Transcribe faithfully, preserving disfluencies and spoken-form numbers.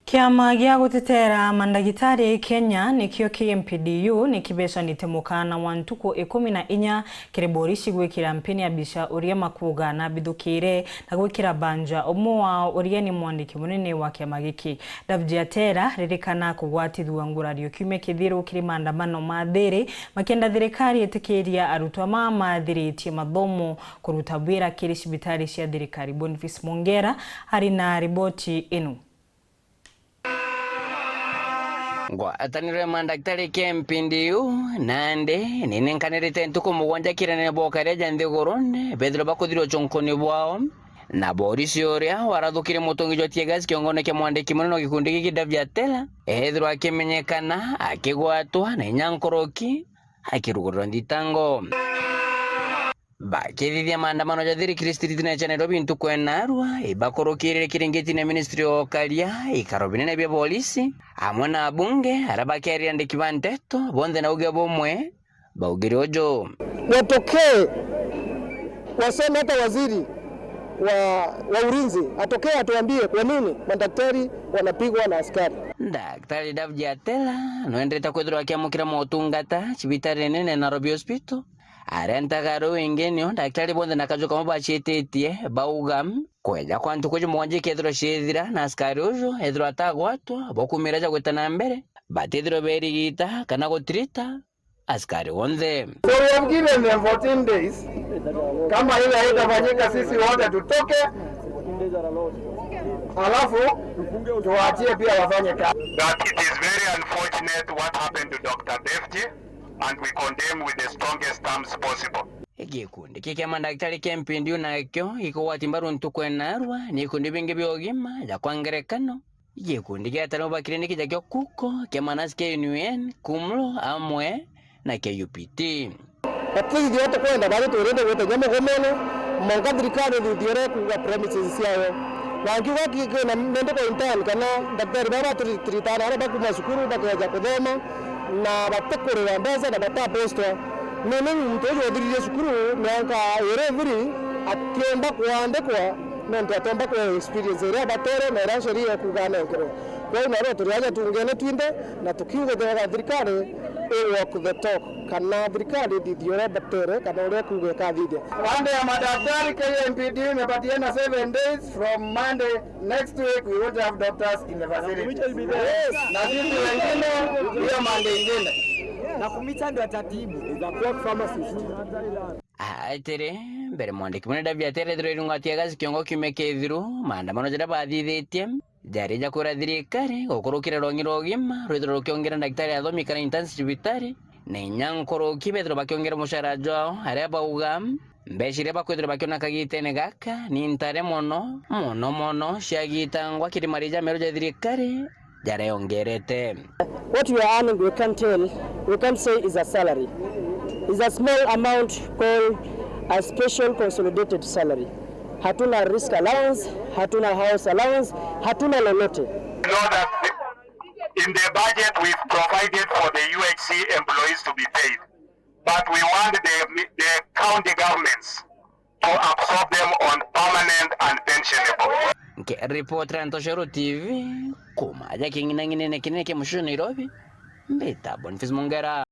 Kiama gia gutetera mandagitari Kenya, nikio K M P D U, nikibecanite mukana wa ntuku ikumi na inya kiri borisi gwikira mpini ya mbica uria makuuga na bithukire na gwikira banja umwe wao uria ni mwandiki munene wa kiama giki. Davji Atera, ririkana kugwatithua ngurario kiumia kithiru kiri maandamano ma thiri, makienda thirikari itikiria arutwa maa maathiritie mathomo kuruta wira kiri cibitari cia thirikari. Boniface Mongera ari na riboti ino. Ngwataniro ya mandagitari K M P D U nandi ninenkanirite ntuku mugwanja kirenene bwa ukaria ja nthigurune bethirwe bakuthirwa uchunkuni bwao, na borisi uria warathukire mutungi jwa tear gas kiongone kia mwandiki munene wa gikundi giki Davji Atela ethirwa akimenyekana, akigwatwa na inya nkuruki akirugurirwa nthitango. Bakithithia maandamano ja thiri kiri street nene cia Nairobi ntuku ya narua, ibakurukirire kiringitine ya ministry ya ukaria, ikaro binene bia borisi, amwe na abunge aria bakerire andiki ba nteto bonthe na uge bumwe, baugire uju. Watokee, waseme hata waziri wa, wa ulinzi atokee atuambie kwa nini madaktari wanapigwa na askari. Daktari Davji Atela nwendete kwithirwa akiamukira motungata cibitari nene Nairobi Hospital, arentaga ruu ingi nio ndagitari bonthe na kaju kamwe baciititie, bauga kweja kwa ntuku ju mugwanja ikethirwa ciithira na askari uju ethirwa atagwatwa, bokumira ja gwita na mbere, batithirwe berigita kana gutirita askari bonthe. So we have given them fourteen days. Kama ile haitafanyika, sisi wote tutoke, alafu tuwaachie pia wafanye kazi. That it is very unfortunate what happened to Doctor Devji, and we condemn with the strongest terms possible. Gikundi kia kiama ndagitari kia K M P D U nakio gikugwati mbaru ntuku ya narua ni ikundi bingi bia ugima ja kwa ngerekano, gikundi gia atarimo ba kiriniki ja kio KUKO, kia manasi kia U N, KUMLO amwe na kia U P T. Batithio tukwenda bari twirinde gwita kinya mugomene, mwanka thirikari ithithie uria ikuuga premises ciayo. Na nkiuga ki-, kwina medical intern kana daktari baba batutritana aria bakuma cukuru bakeja kuthoma, na batikurira mbeca na batapostwa. Nini muntu uju uthiririe cukuru miaka iri ithiri atiumba kuandikwa nontu atomba kuewa experience iria abatere na iria sheria ikuuga anenkerwe. Kwou narua turi aja tungene twinthe na tukiuga thirikari i walk the talk, kana thirikari ithithie uria batere kana uria ikuuga ikathithia. Baada ya madaktari, K M P D U imepatiana seven days from Monday next week, we won't have doctors in the facility. Yes. Na sisi wengine hiyo Monday ingine. Na Kumicha ndio atatibu. Is a quack pharmacist. Atiri, mbere mwandiki munene Davji Atela ethirwa irungatia gasi kiongo kiumia kithiru, maandamano jaria bathithitie jari ja kwira thirikari gukurukira rwangi rwa ugima rwithirwa rukiongera ndagitari athomi kana interns cibitari, na inya nkuruki bethirwa bakiongera mucara jwao, aria bauga mbeca iria bakwithirwa bakiona kagitene gaka ni ntare mono, mono, mono ciagitangwa kiri mariji jameru ja thirikari, jareongerete. What we are earning, we can't tell, we can't say is a salary. It's a small amount called a special consolidated salary. Hatuna risk allowance, hatuna house allowance, hatuna lolote. You know that in the budget we've provided for the U H C employees to be paid, but we want the, the county governments to absorb them on permanent and pensionable. Nkiripotera Ntoshero T V, kuuma aja king'inang'inene kinene kia mucii Nairobi, mbita Boniface Mongera.